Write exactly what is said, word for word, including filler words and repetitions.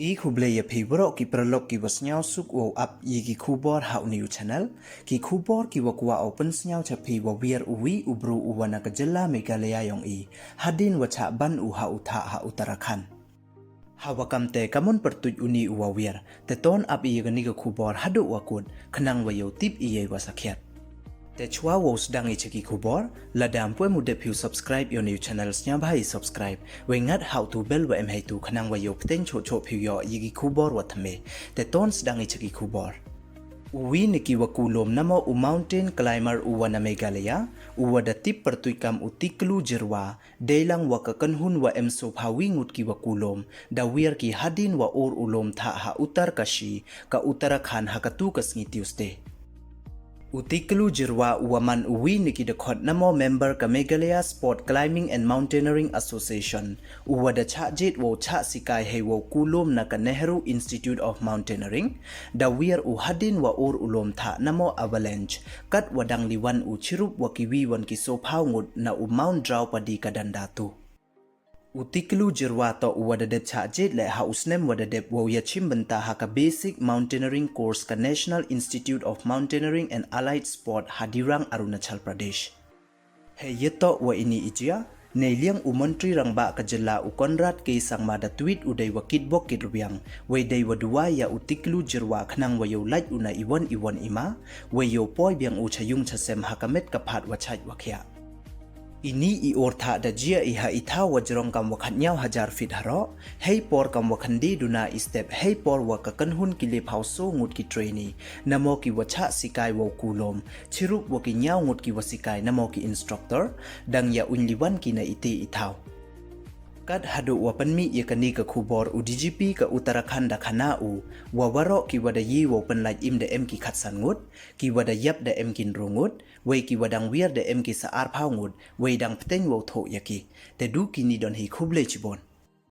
I khublei ïa phi baroh ki paralok ki wa sngewsuk wow ap ïa ki khubor ha u new channel. Ki khubor ki wa kwah u pynsngew cha phi wa wir uwi u bru u wa na ka jylla Meghalaya yong i, hadien wa chah ban u ha u thah ha Uttarakhand. Ha wa kam te ka mon pyrtuit uni u wa wir, te ton ap ïa kani ka khubor haduh wa kut, khnang wa yow tip ïa i wa sakhiat. Te chwa wow sdang i cha ki khubor, lada ym pu em u dep phi u subscribe ïa u new channel, sngewbha i subscribe, wei ngat ha u tu bell wa em heitu khnang wa yow pteng choh choh phi u yoh ïa ki khubor wa thymme. Te ton sdang i cha ki khubor. Uwi na ki wa ku lum namo u mountain climber u wa na Meghalaya, u wa da tip pyrtuit kam u Tiklu Jyrwa, dei lang wa ka kynhun wa em sophaw wi ngut ki wa ku lum, da wir ki hadien wa ur u lum thah ha Uttarkashi, ka Uttarakhand ha katu ka sngi Tuesday. U Tiklu Jyrwa u wa man uwi na ki dkhot namo member ka Meghalaya Sport Climbing and Mountaineering Association, u wa da chah jied wow chah sikai hei wow ku lum na ka Nehru Institute of Mountaineering, da wir u hadien wa ur u lum thah namo avalanche, kat wa dang liwan u chirup wa ki wi wan ki sophaw ngut na u Mount Draupadi ka Dandatu. U Tiklu Jyrwa toh u wa da dep chah jied leh ha u snem wa da dep wow ïa chim bynta ha ka basic mountaineering course ka National Institute of Mountaineering and Allied Sport ha Dirang, Arunachal Pradesh. Hei ïa toh wa ini i jia, nei liang u Montri Rangbah ka jylla u Conrad K Sangma da tweet u dei wa kitbok kitrwiang, wei dei wa duwai ïa u Tiklu Jyrwa khnang wa yow lait u na iwan iwan i ma, wei yow poi biang u cha yung cha sem ha ka met ka phad wa chait wa khiah. Ini i ur thah da jia i ha i thaw wa jrong kam wa khatnyaw hajar feet haroh, hei por kam wa khyndai duna i step, hei por wa ka kynhun ki lephaw so ngut ki trainee, namo ki wa chah sikai wow ku lum, chirup wa ki nyaw ngut ki wa sikai namo ki instructor, dang ïa uiñ liwan ki na ite i thaw. Kat haduh wa pynmih ïa kani ka khubor u D G P ka Uttarakhand da khana u, wa waroh ki wa da ïa wow pynlait im da em ki khatsan ngut, ki wa da ïap da em ki ynru ngut, wei ki wa dang wir da em ki sa arphaw ngut, wei dang pteng wow thoh ïa ki. Te du kini don hi, khublei chibun.